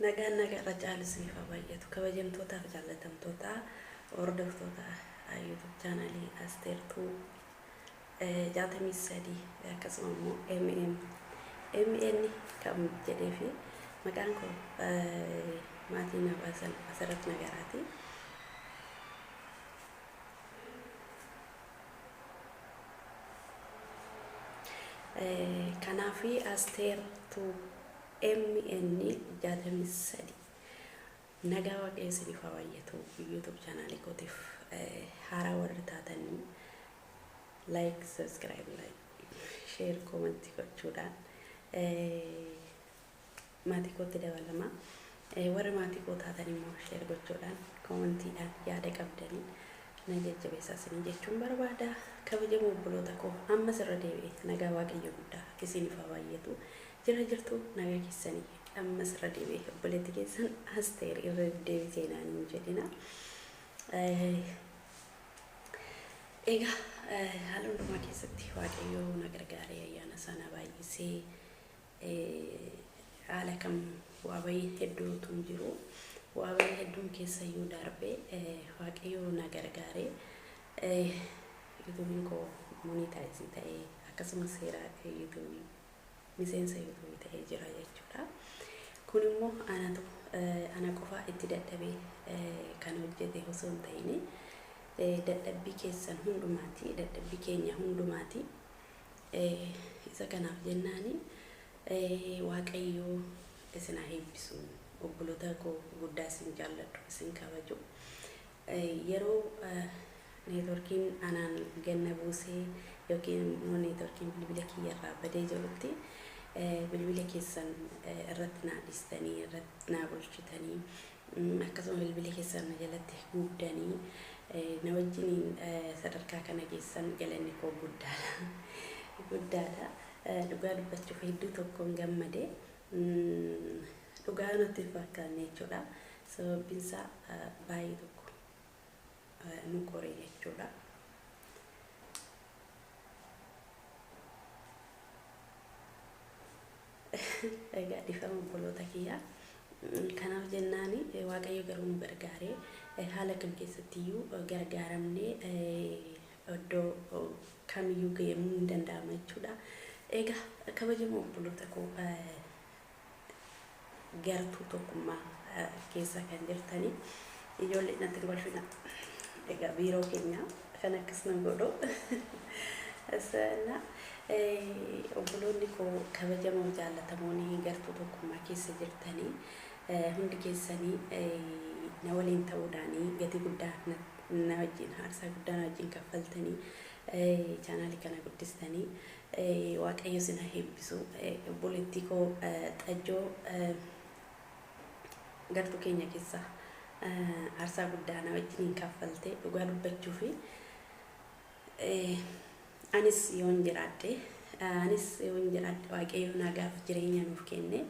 Nagaan nagaa irra caalu isiniif haa baay'atu. Kabajamtootaa fi jaallatamtoota hordoftoota YouTube chaanalii Asteertuu 63, akkasuma immoo MM MN kan jedhee fi maqaan koo maatii na baasan Masarat Nagaraati. Kanaaf Asteertuu MN 63, nagaa Waaqayyo isiniif haa baay'atu. YouTube chaanaalii kootiif haaraa warri taatanii like, subscribe, like, share, comment gochuudhaan maatii kootti dabalama. Warri maatii koo taatan immoo share gochuudhaan, commentiidhaan yaada qabdanii na jajjabeessaa isinii jechuun barbaada. Kabajamoo obboloota koo, ammas irra deebi'ee nagaa Waaqayyo guddaa isiniif haa baay'atu. Jira jirtu, nagaa keessanii? Ammas irra deebi'ee obboleetti keessan Asteer irra deebisee naan hin jedhina. Egaa haala hundumaa keessatti Waaqayyo na gargaaree, ayyaana isaa na baay'isee, haala kam bu'aa bahii hedduutu jiru. Bu'aa bahii hedduun keessayyuu darbee Waaqayyo na gargaaree YouTubeiin koo monetize ta'ee, akkasumas seera YouTubeii miseensa YouTubeii ta'ee jira jechuudha. Kun immoo anatu ana qofaa itti dadhabee kan hojjete osoo hin ta'in, dadhabbii keessan hundumaati, dadhabbii keenya hundumaati. Isa kanaaf jennaani Waaqayyo isin haa eebbisu. Obboloota koo guddaa isin jaalladhu, isin kabaju. Yeroo networkiin anaan ganna buusee yookiin immoo networkiin bilbila kiyyarraa badee jirutti bilbila keessan irratti naa dhiistanii, irratti naa bulchitanii, akkasuma bilbila keessan na jalatti guddanii na wajjiniin sadarkaa kana geessan, galanni koo guddaadha. Guddaadha. Dhugaa dubbachuuf hedduu tokkoon gammade. Dhugaa natti hin fakkaanne jechuudha. Sababbiin isaa baay'ee tokko nu qore jechuudha. Egaa dhiifama obboloota kiyyaa. Kanaaf jennaani Waaqayyo garuu nu gargaaree, haala kam keessattiyyuu gargaaramnee iddoo kamiyyuu ga'uun ni danda'ama jechuudha. Egaa kabajamoo obboloota koo, gartuu tokkummaa keessa kan jirtanii, ijoollee natti hin kolfina. Egaa biiroo keenya kan akkas nu godhu. Sana obboloonni koo kabajamoo jaallatamoon gartuu tokkummaa keessa jirtanii hundi keessanii na waliin ta'uudhaan gatii guddaa na wajjin, aarsaa guddaa na wajjin kaffaltanii chaanaalii kana guddistanii, Waaqayyo isin haa eebbisu. Obboleettii koo Xajjoo gartuu keenya keessa aarsaa guddaa na wajjiniin kaffalte. Dhugaa dubbachuu fi anis yoon jiraadhe, Waaqayyo nagaaf jireenya nuuf kenne,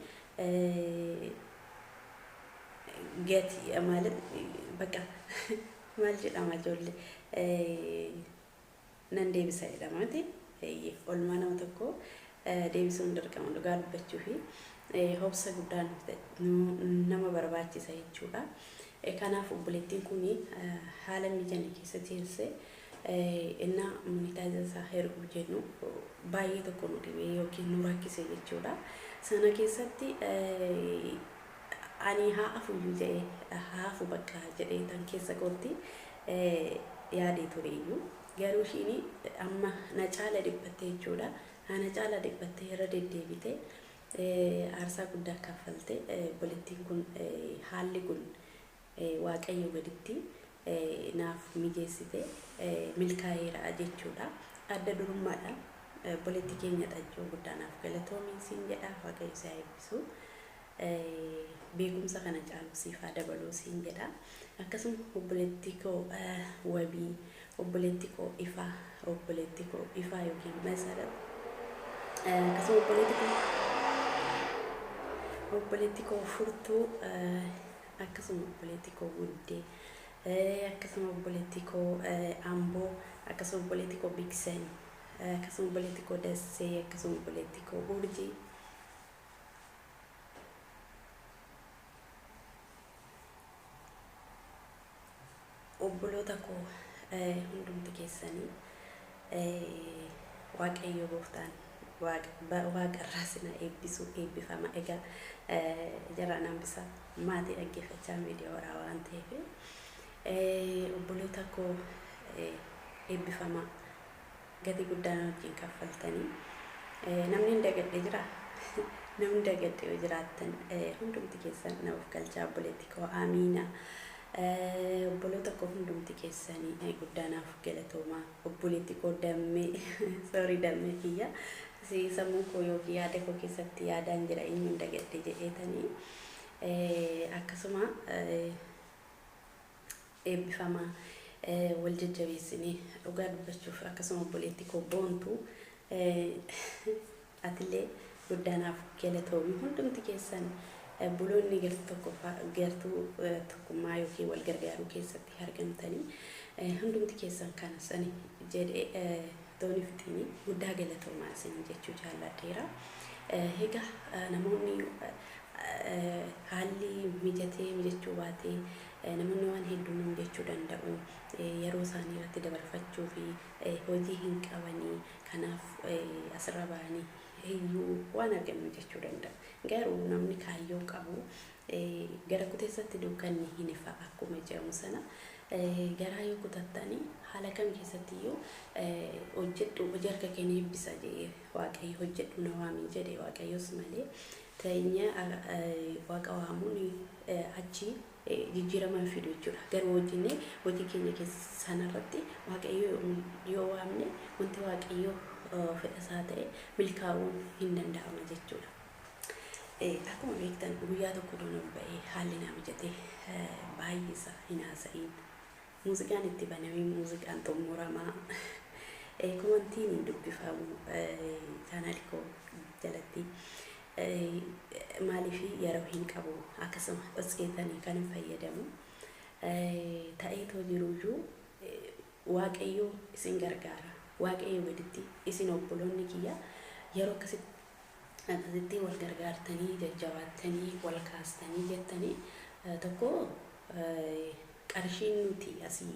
gati maal bakka maal jedhama, ijoollee nan deebisa jedhamaati. Olmaa nama tokko deebisuun dirqama. Dhugaa dubbachuu fi obsa guddaa nama barbaachisa jechuudha. Kanaaf obboleettiin kun haala mijanne keessa teessee innaa monetize isaa erguu jennu baay'ee tokko nu dhibee yookiin nu rakkise jechuudha. Sana keessatti ani haa afuyyuu jedhee, haa hafu bakka jedhee tan keessa kootti yaadee tureyyuu. Garuu ishiin amma na caala dhiphattee jechuudha. Na caala dhiphattee irra deddeebitee aarsaa guddaa kaffalte. Obboleettiin kun haalli kun Waaqayyo gaditti naaf mijeessite milkaa'eera jechuudha. Adda durummaadhaan obboleetti keenya Xajjoo guddaa naaf galatoomi siin jedha. Waaqayyo si haa eebbisu. Beekumsa kana caalu siif haa dabaluu siin jedha. Akkasuma obboleettii koo Wabii, obboleettii koo Ifaa, obboleettii koo Ifaa yookiin Masarat, akkasuma obboleettii koo Furtuu, akkasuma obboleettii koo Guddee, akkasuma obboleettii koo Amboo, akkasuma obboleettii koo Biksen, akkasuma obboleettii koo Dassee, akkasuma obboleettii koo Urjii. Hundumti keessanii Waaqayyo gooftaan waaqarraa sina eebbisu, eebbifama. Egaa jaraan hambisa maatii dhaggeeffachaa viidiyoo waraabaa waan ta'eef, obboloota koo eebbifama, gatii guddaa wajjin kaffaltanii. Namni hin dagadhe jira? Namni dagadhe yoo jiraattan hundumti keessan na of galchaa. Obboleetti koo Amiina. Obboloota koo hundumti keessanii guddaa naaf galatoomaa. Obboleetti koo Dammee, sorry Dammee kiyya. Sammuu koo yookiin yaada koo keessatti yaadaan jira eenyuun dagadhe jedheetanii. Akkasuma eebbifamaa, wal jajjabeessinee dhugaa dubbachuuf. Akkasuma obboleetti koo Boontuu, atillee guddaa naaf galatoomi. Hundumti keessan obboloonni gartuu tokkoffaa, gartuu tokkummaa yookiin wal gargaaruu keessatti argamtanii hundumti keessan kana sani jedhee tooni fixiini guddaa galatoomaa isin jechuu jaalladheera. Egaa namoonni haalli mijatee mijachuu baatee, namoonni waan hedduu nuun jechuu danda'u, yeroo isaanii irratti dabarfachuu fi hojii hin qabanii, kanaaf asirra ba'anii iyyuu waan argannu jechuu danda'u. Garuu namni kaayyoo qabu gara kuteessatti dukkanni hin ifa akkuma jedhamu sana, garaa yoo kutattanii haala kam keessatti iyyuu hojjedhu, hojii harka keenya eebbisa jedhee Waaqayyo, hojjedhu na waamii jedhe Waaqayyos malee teenya Waaqa waamuun achi jijjiirama hin fidu jechuudha. Garuu hojjennee hojii keenya keessa sanarratti Waaqayyo yoo waamne, wanti Waaqayyo fedha isaa ta'e milkaa'uun hin danda'ama jechuudha. Akkuma beektan guyyaa tokko doon ol ba'ee haalli naa mijatee baay'ee isaa hin haasa'iin. Muuziqaan itti banamee muuziqaan xumuramaa. Komantiin hin dubbifamu chaanaalii koo jalatti. Maaliif? Yeroo hin qabu, akkasuma dhoskeetanii kan hin fayyadamu. Ta'eetoo jiruyyuu Waaqayyo isin gargaara. Waaqayyo gaditti isin obboloonni kiyya yeroo akkasitti wal gargaartanii, jajjabaattanii, wal kaastanii jettanii, tokko qarshiin nuti asii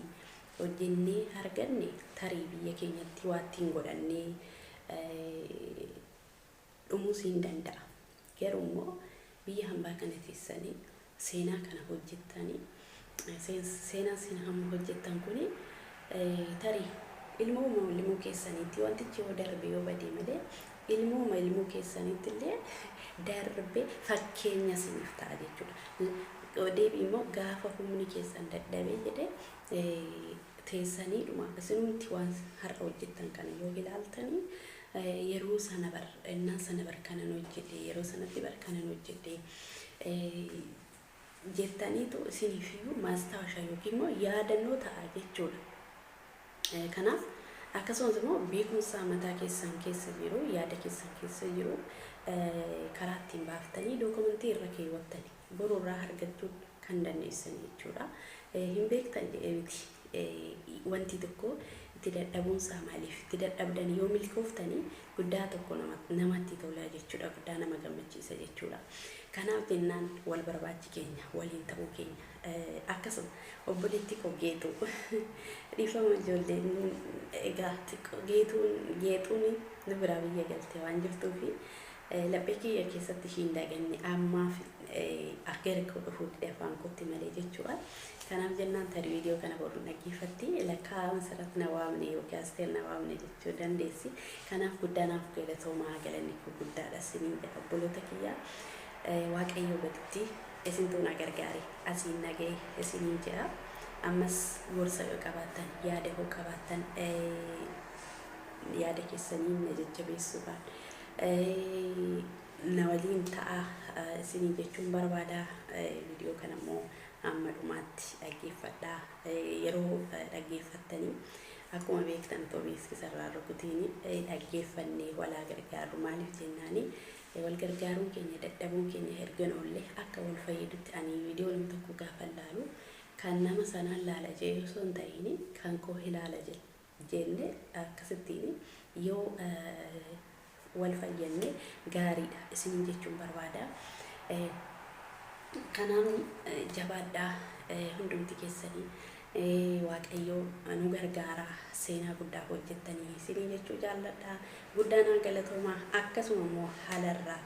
hojjennee arganne tarii biyya keenyatti waa ittiin godhannee dhumuus hin danda'a. Garuu immoo biyya hambaa kana teessanii seenaa kana hojjettanii, seenaa isin hamma hojjettan kuni tarii ilmoo ilmoo keessaniitti wantichi yoo darbe yoo bade malee, ilmooma ilmoo keessaniitti illee darbe fakkeenya isiniif ta'a jechuudha. Deebii immoo gaafa humni keessan dadhabee jedhee teessaniidhuma isinumti waan har'a hojjettan kana yoo ilaaltanii, yeroo sana bar innaan sana bar kanan hojjedhe, yeroo sanatti bar kanan hojjedhe jettaniitu isiniifiyyuu maastaawasha yookiin immoo yaadannoo ta'a jechuudha. Kanaaf akkasumas immoo beekumsa mataa keessan keessa jiru, yaada keessan keessa jiru karaa ittiin baaftanii dookumentii irra keewwattanii borurraa argachuu kan dandeessan jechuudha. Hin beektan jedhee miti. Wanti tokko itti dadhabuunsaa maaliif itti dadhabdan yoo milkooftanii guddaa tokko namatti tola jechuudha. Guddaa nama gammachiisa jechuudha. Kanaaf jennaan wal barbaachi keenya, waliin ta'uu keenya. Akkasuma obboleetti koo Geexuu, dhiifama ijoolleen, egaa xiqqoo Geetuun Geexuun nu biraa biyya galte waan jirtuufi laphee kiyya keessatti ishiin daganne ammaaf gara koo dhufuu dide afaan kootti malee jechuudha. Kanaaf jennaan tarii viidiyoo kana boru dhaggeeffatti, lakkaa Masarat na waamne yookiin Asteer na waamne jechuu dandeessi. Kanaaf guddaa naaf galatoomaa, galanni koo guddaadha isiniin jedha obboloota kiyya. Waaqayyo gaditti isintu na gargaare asiin na ga'e isiniin jedha. Ammas gorsa yoo qabaattan, yaada yoo qabaattan, yaada keessanii na jajjabeessuudhaan na waliin ta'a isinii jechuun barbaada. Viidiyoo kana immoo hamma dhumaatti dhaggeeffadhaa. Yeroo dhaggeeffattanii akkuma beektan otoo beeksisa irraa rukutiin dhaggeeffannee walaa gargaarru. Maaliif jennaani, wal gargaaruun keenya dadhabuun keenya erga oollee akka wal fayyadutti. Ani viidiyoo nama tokko gaafa laalu kan nama sanaan laala jedhee osoo hin ta'in kan koo ilaala jenne akkasittiin yoo wal fayyanne gaariidha isiniin jechuun barbaada. Kanaaf jabaadhaa hundumti keessanii. Waaqayyoo nu gargaara, seenaa guddaa hojjettanii isinii jechuu jaalladha. Guddaa naa galatoomaa. Akkasuma immoo haalarraa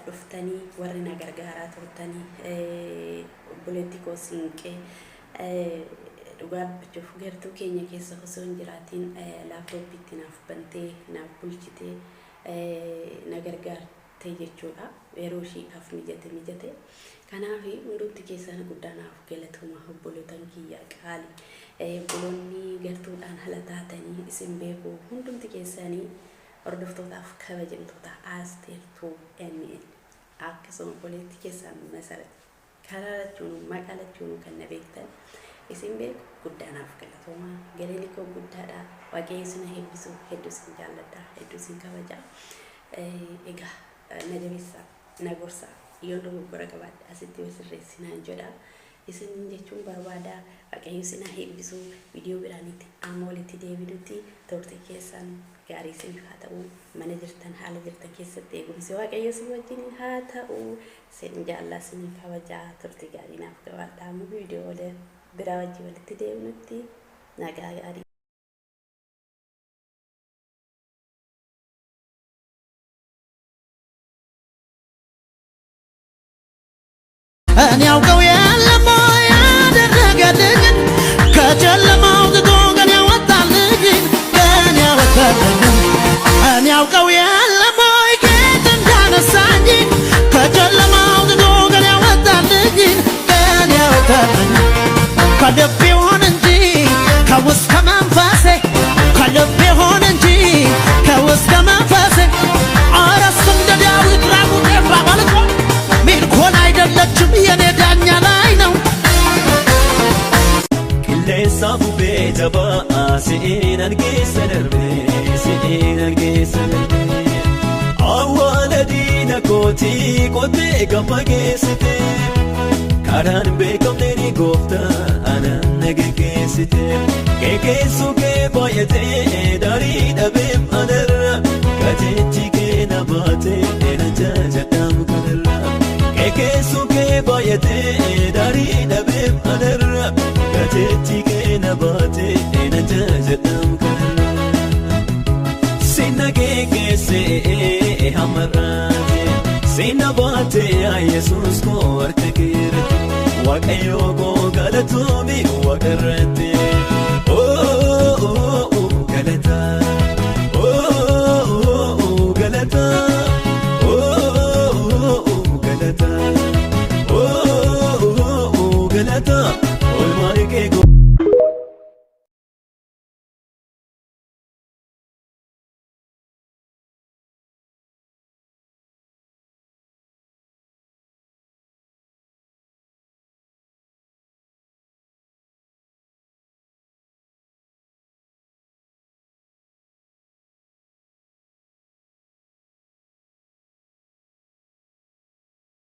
dhuftanii warri na gargaaraa turtanii, obboleettii koo Siinqee, dhugaa dubbachuuf gartuu keenya keessa osoo hin jiraatiin laaptooppiitti naaf bantee, naaf bulchitee, na gargaarte jechuudha. Yeroo ishiidhaaf mijate mijate. Kanaaf hundumti keessan guddaa naaf galatooma, obbolootan kiyya qaali. Obboloonni gartuudhaan hala taatanii isin beeku, hundumti keessanii hordoftootaaf kabajamtoota Asteer Tube MN, akkasuma obboleettii keessan Masarat, karaa lachuunuu maqaa lachuunuu kan na beektan isin beeku, guddaa naaf galatooma. Galanni koo guddaadha. Waaqayyo isin haa eebbisu. Hedduu isin jaalladha. Hedduu isin kabaja. Egaa na jabeessaa, na gorsaa. Yoo dogoggora qabaadhe asitti yoo sirreessinaan jedha. Isin jechuun barbaada. Waaqayyo isin haa eebbisu. Viidiyoo biraanitti amma walitti deebinutti turtii keessan gaarii isiniif haa ta'u. Mana jirtan, haala jirtan keessatti eegumsi Waaqayyo isin wajjin haa ta'u. Isin jaallaa, isin kabajaa, turtii gaarii naaf qabaadha. Amma viidiyoo biraa wajjin walitti deebinutti nagaa gaarii. እኔ ያውቀው የለም ያደረገልኝን፣ ከጨለማ አውጥቶ ቀን ያወጣልኝን፣ ቀን ያወጣልኝን። እኔ ያውቀው የለም ወይ ከየት እንዳነሳኝ፣ ከጨለማ አውጥቶ ቀን ያወጣልኝን፣ ቀን ያወጣልኝን። ከልብ ይሁን እንጂ ከውስጥ ከመንፈሴ፣ ከልብ ይሁን እንጂ ከውስጥ ከመንፈሴ፣ ኧረ እሱ እንደ ዳዊት ራቁቴን ባመልኮ ሜልኮል አይደለችም የኔ ዳኛ ላይ ነው። Qilleensa bubbee jabaa si'iin keessa darbee, si'iin keessa darbee, awwaala diina kootii qotee gama geessite, karaan beekamne ni gooftaa anaan na geggeessite. Geggeessuu kee baay'atee daarii dhabeem anarra, gateetti kee na baatee na jajadhaam kanarra. Geggeessuu kee baay'atee daarii dhabeem anarra, gateetti kee na baatee na jajadhaam kanarra. Sinna geggeessee hamarraate, sinna baatee Yesuus koo harka keerratti, Waaqayyoo koo galatoomi waaqarratti. Oh, galata, oh, galata.